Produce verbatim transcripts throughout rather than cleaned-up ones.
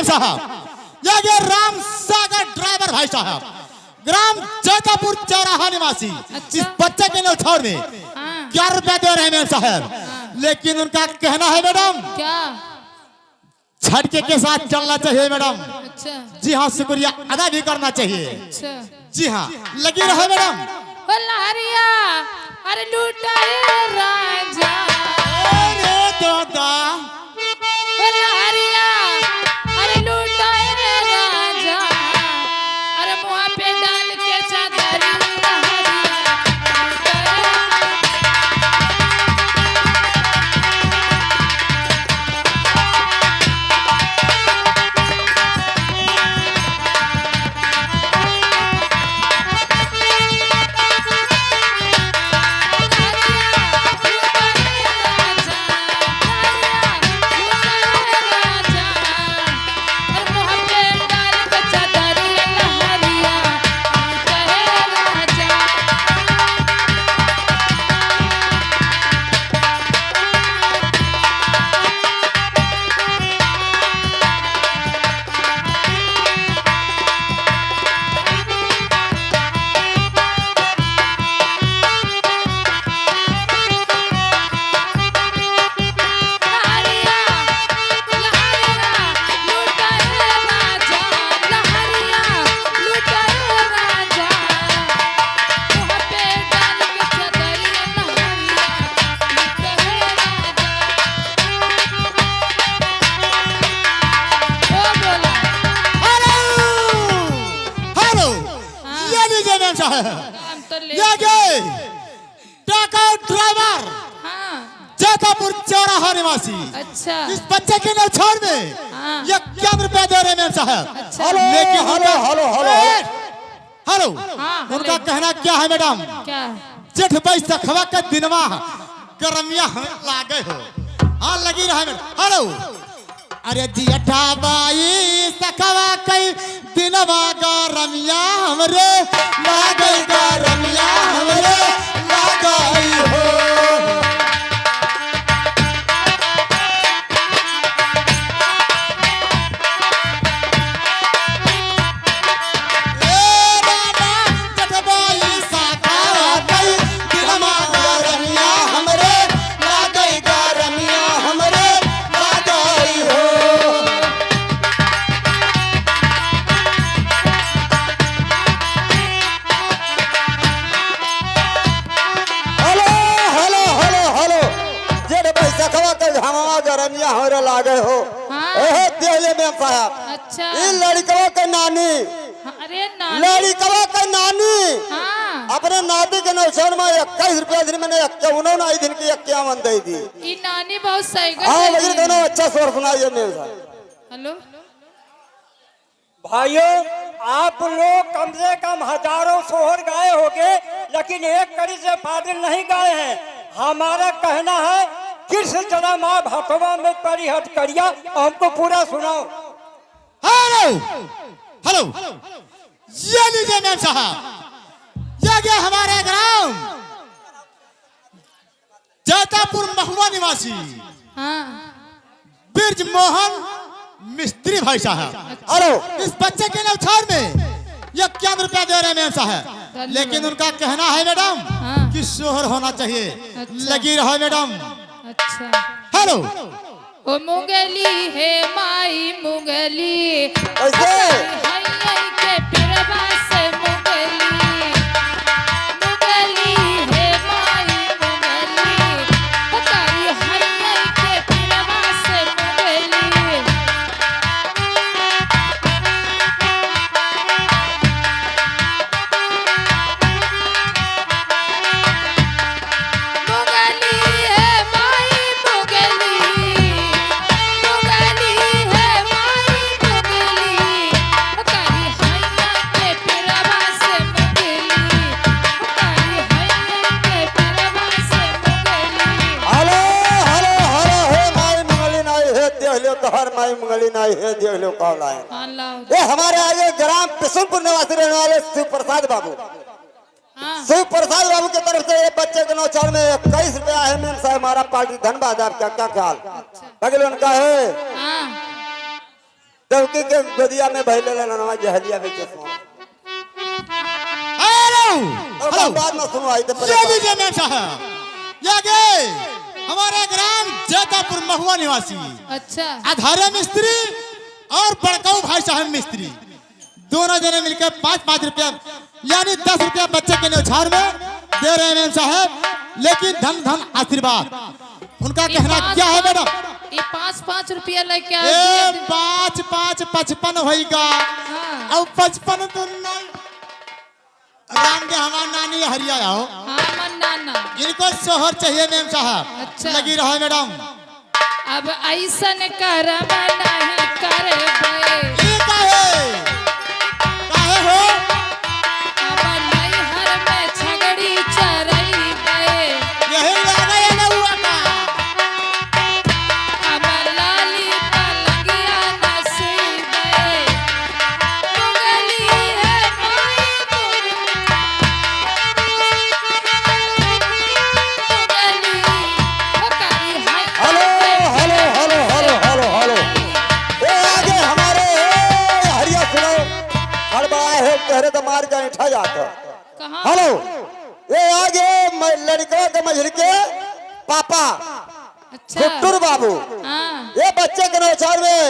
साहब, ये, ये राम सागर ड्राइवर भाई साहब, ग्राम जैतापुर चौराहा निवासी, अच्छा। इस बच्चे के न्यौछावर में हाँ। ग्यारह रुपया दे रहे हैं मेम साहब, हाँ। लेकिन उनका कहना है मैडम, क्या? झटके के साथ चलना चाहिए मैडम। अच्छा। जी हाँ, शुक्रिया अदा भी करना चाहिए। अच्छा। जी हाँ, लगी रहो मैडम। ओ लहरिया, अरे लूटा ए राजा। अरे दादा। ओ लहरिया, अरे लूटा ए राजा। अरे मुँह पे डाल के चादर लहरिया। हेलो, हेलो, हाँ। ये लीजिए मेम साहब। काम तो ले ये गए। टाका ड्राइवर, हाँ। जैतापुर चौराहा निवासी। अच्छा। इस बच्चे के न्यौछावर में हाँ। इक्यावन रुपया दे रहे मेम साहब। अच्छा। हेलो, लेकिन हेलो, उनका हेलो, हेलो, हेलो। ए, हेलो। हाँ, उनका हेलो। कहना क्या है मैडम? क्या? जेठ बैसखवा के दिनवा गरमिया हमें लागे हो। हाँ, लगी रहे मैडम। हेलो। अरे जेठा बैसखवा कई दिनवा गरमिया हमरे लागई, गरमिया हमरे लागई हो। ए राजा, जेठा बैसखवा कई दिनवा गरमिया हमरे लागई, गरमिया हमरे लागई हो। Hello, hello, hello, hello. जेठ बैसखवा के घमवा गरमिया हमरे लागे हो। हाँ। एहे देहले मेम साहब। अच्छा। ई लड़िकवा के नानी। हाँ, अरे नानी। लड़िकवा के नानी। हाँ। अपने नाती के न्यौछावर में इक्कीस रुपया दिन में इक्यावन, नाई दिन के इक्यावन दे दी। ई नानी बहुत सही हाँ, है। लेकिन दोनों अच्छा स्वर सुनाइए मेम साहब। हेलो। भाइयों, आप लोग कम से कम हजारों सोहर गाए होंगे, लेकिन एक कड़ी से बादल नहीं गाए हैं। हमारा कहना है, कृष्ण चला माँ भटवा में परी हथकरिया, हमको पूरा सुनाओ। हेलो, हेलो, ये लीजिए मेम साहब, ये गया हमारे ग्राम जैतापुर महुआ निवासी हाँ। बिरज मोहन मिस्त्री भाई साहब। अच्छा। हेलो। इस बच्चे के न्यौछावर में इक्यावन रुपया दे रहे मेम साहब, धन्यवाद। लेकिन उनका कहना है मैडम हाँ। कि सोहर होना चाहिए। अच्छा। लगी रहो मैडम। अच्छा। हेलो। ओ मुगली हे माई मुगली। कैसे? हैया के पिरवा से मुगली। मुगली हे माई मुगली। तारी हैया के पिरवा से मुगली। मुगली हे माई मुगली, मुगली हे माई मुगली, तारी हैया के पिरवा से मुगली, तारी हैया के पिरवा से मुगली। हेलो, हेलो, हेलो, हे माई मुगली नाई, हे देहलो तोहर माई मुगली नाई, हे देहलो कौन आए? हाँ, लाओ। ये हमारे आगे ग्राम पिसुमपुर निवासी रहने वाले शिव प्रसाद बाबू। हाँ। शिव प्रसाद बाबू की तरफ से ये बच्चे के न्यौछावर में इक्कीस रुपया है। मेम साहब, हमारा पार्टी धन्यवाद आपका, क्या ख्याल? अच्छा। बगल उनका है। हाँ। देवकी के गोदिया में भइले ललनवा जहलिया में चश्मा। हेलो, ओकर हेलो। बाद में सुनो, आई तो ये पहले लीजिए मेम साहब, ये आगे हमारा ग्राम जैतापुर महुआ निवासी अच्छा। आधारे मिस्त्री और बड़काऊ भाई साहब मिस्त्री, दोनों जने मिलकर पाँच पाँच रुपया यानी दस रुपया बच्चे के न्योछावर में दे रहे हैं मेम साहब, लेकिन धन धन आशीर्वाद। उनका ये कहना पाँच क्या है पाँच, मैडम? ये पाँच पाँच रुपया लेके आ ए, दिया दिन। पाँच पाँच पचपन होइगा। हाँ। अब पचपन तो नहीं। राम के हमार नानी हरिया आओ। हाँ, मन नाना। इनको सोहर चाहिए मेम साहब। अच्छा। लगी रहो मैडम। अब ऐसन करम नहीं करबे। ई काहे? काहे हो? अब नैहर में छगड़ी चरइबे। यही लागे ये नौआ का। अब लाली पलंगिया नसीबे। दुगली है माई दुगली। दुगली। ओ कारी हाय। Hello, hello, hello, hello, hello, hello. ए, आगे हमारे, ए, हरिया सुनो। हड़बड़ाए हो, तोहरे तो मार के ऐंठा जाता। कहाँ? हेलो, ए, आगे म-, लड़का के मझिल के पापा, अच्छा। गुट्टुर बाबू। हाँ। ए, बच्चे के न्योछावर में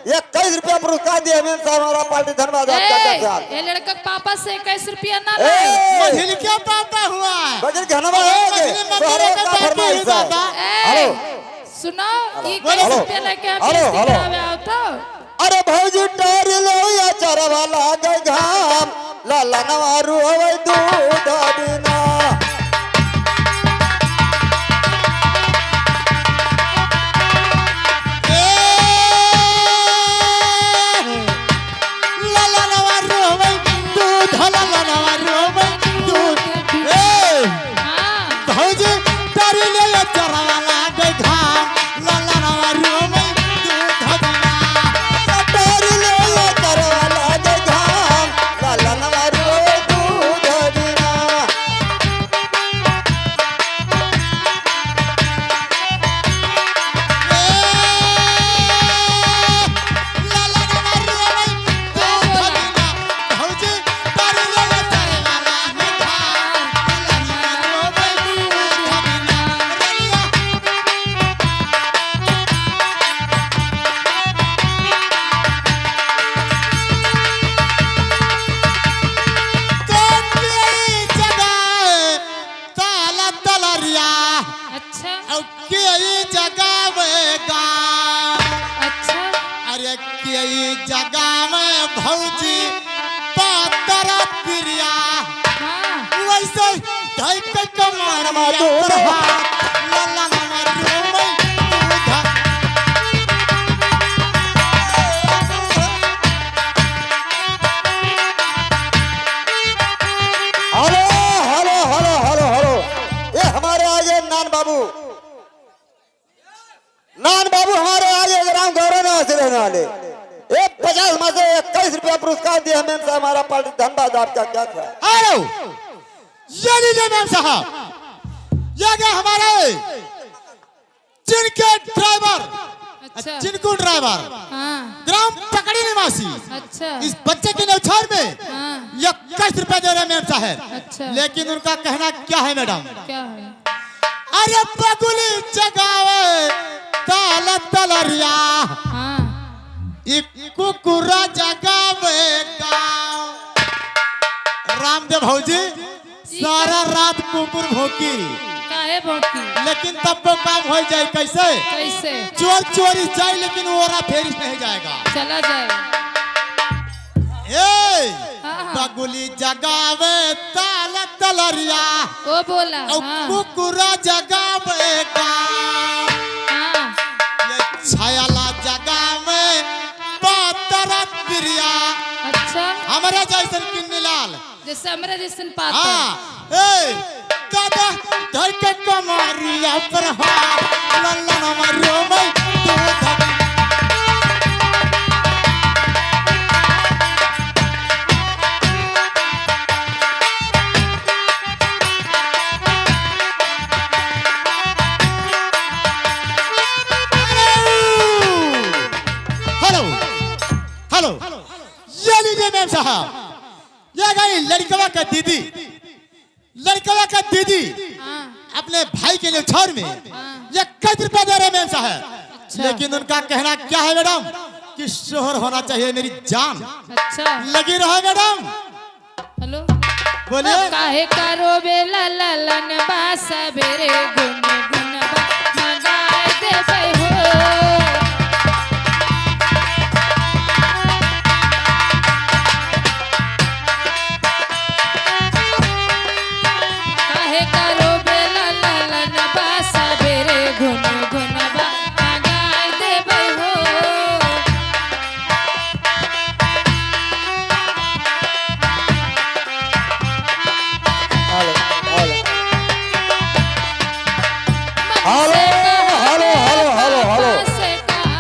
इक्कीस रुपया पुरस्कार दिए मेम साहब, हमारा पार्टी धन्यवाद आपका, ए, क्या ख्याल? ये लड़का के पापा से इक्कीस रुपया ना ए! लाए। मझिल के पापा हुआ। बजर घनवा ए, है के? मझिल, मझिल तोहरे के का पापा फरमाइश हुआ है? दादा। ए, हेलो। सुनो, ये हेलो। इक्कीस रुपया लेके आप हेलो, किस्त हेलो। करावे आओ तो। अरे भौजी टहर ले या चरवा लागे घाम, ललनवा रोवे दूध बिना। ए, ललनवा रोवे दूध, ललनवा रोवे दूध। ए, हाँ। भौजी टहर ले या चरवा लागे घाम, ललनवा रोवे दूध बिना। टहर ले या चरवा लागे घाम, ललनवा रोवे दूध बिना। ताला तलरिया। अच्छा। अउ केई जगावेगा। अच्छा। अरे केई जगावे भौजी पातर पिरिया। हाँ। वैसे धई के कमर में मातुर हाथ, ललन मरुमई दूध। Hello, hello, hello, hello, hello. ये हमारे आगे नान बाबू, नान बाबू हमारे आगे ग्राम गौरा निवासी रहने वाले। ये पचास में से इक्कीस रुपया पुरस्कार दिए मेम साहब, हमारा पार्टी धन्यवाद आपका, क्या ख्याल? हेलो, ये लीजिए मेम साहब, ये आगे हमारे जिनके ड्राइवर, अच्छा। जिनको ड्राइवर, हाँ। ग्राम पकड़ी निवासी, अच्छा। इस बच्चे के न्योछावर में हाँ। इक्कीस रुपया दे रहे हैं मेम साहब। अच्छा। लेकिन उनका कहना क्या है मैडम? क्या है? अरे बगुली जगावे ताला तलरिया, हाँ। ई कुकुरा जगावे गाँव। रामदेव भौजी, ई सारा का रात कुकुर भौंकी। काहे भौंकी? लेकिन तब वो काम हो जाए कैसे? कैसे? चोर चोरी जाए लेकिन वो ओरा फेरी नहीं जाएगा। चला जाए। ए, हाँ, हाँ। बगुली जगावे ताला तलरिया। वो बोला, और हाँ। कुकुरा जगावे का। हाँ। ये छायाला जगावे पातर पिरिया। अच्छा। हमरे जैसन किन्नी लाल। जैसे हमरे जैसन पातर। हाँ, ए, दादा, धर के कमरिया पर हाथ, लल्लन मारो मैं, तू धर। हेलो। मेम साहब, ये गई लड़कवा का दीदी, लड़कवा का दीदी हाँ। अपने भाई के लिए छौर में हाँ। इक्कीस रुपया दे रहे मेम साहब। अच्छा। लेकिन उनका कहना क्या है मैडम कि शोहर होना चाहिए मेरी जान। अच्छा। लगी रहो मैडम। हेलो। बोलिए। काहे का रोवेला ललन बा सबेरे गुनगुनवा मंगाए देबै हो। काहे का रोवेला ललन बा सबेरे गुनगुनवा मंगाए देबै हो। Hello, hello. Hello, hello, hello, hello, hello.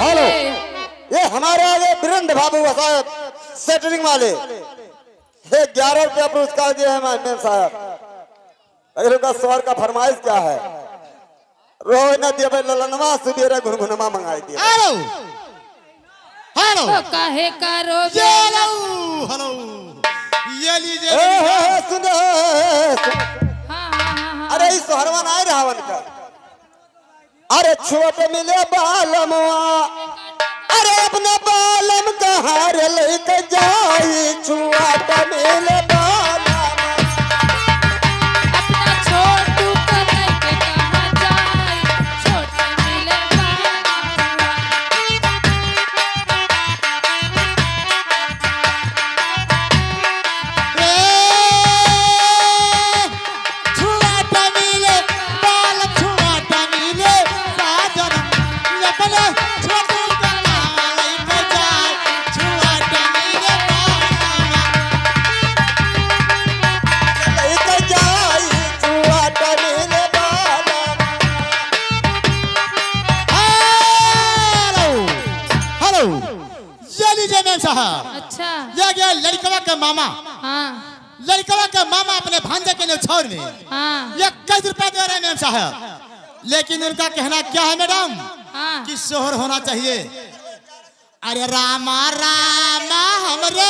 Hello. ये हमारे आगे वीरेंद्र बाबू साहब, सेटरिंग वाले। ये ग्यारह रुपया पुरस्कार दिए हैं मेम साहब। अगर उनका सर का फरमाइश क्या है? रोए न देबे ललनवा, सुबेरे घुनघुनमा मंगाई दिए। Hello, hello. तो काहे का रोबे? ये लो, हेलो। ये लीजिए, ए, लीजिए। हे, हे, सुन, हे, हे, हे, सुन। हाँ, हाँ, हाँ, हाँ। अरे, ई सोहरवा नाई रहा उनका। अरे, छोट मिले बालमवा। अरे, अपना बालम कहाँ रे लेके जाई, छोट मिले बालम। अपना छोटू को लेके कहाँ जाई, छोट मिले बालमवा। ए, छुआ टंगीले, बाल छुआ टंगीले, साजन अपने छोटू का नाम लेके जाए। छुआ टंगीले, बाल लेके जाए, छुआ टंगीले, बाल। Hello, hello. ये लीजिए मेम साहब। अच्छा। ये गया लड़कवा का मामा। हाँ। लड़कवा का मामा अपने भांजे के लिए छौर में हाँ। इक्कीस रुपया दे रहे मेम साहब, लेकिन उनका कहना क्या है मैडम हाँ। कि शोहर होना चाहिए। अरे रामा रामा हमरे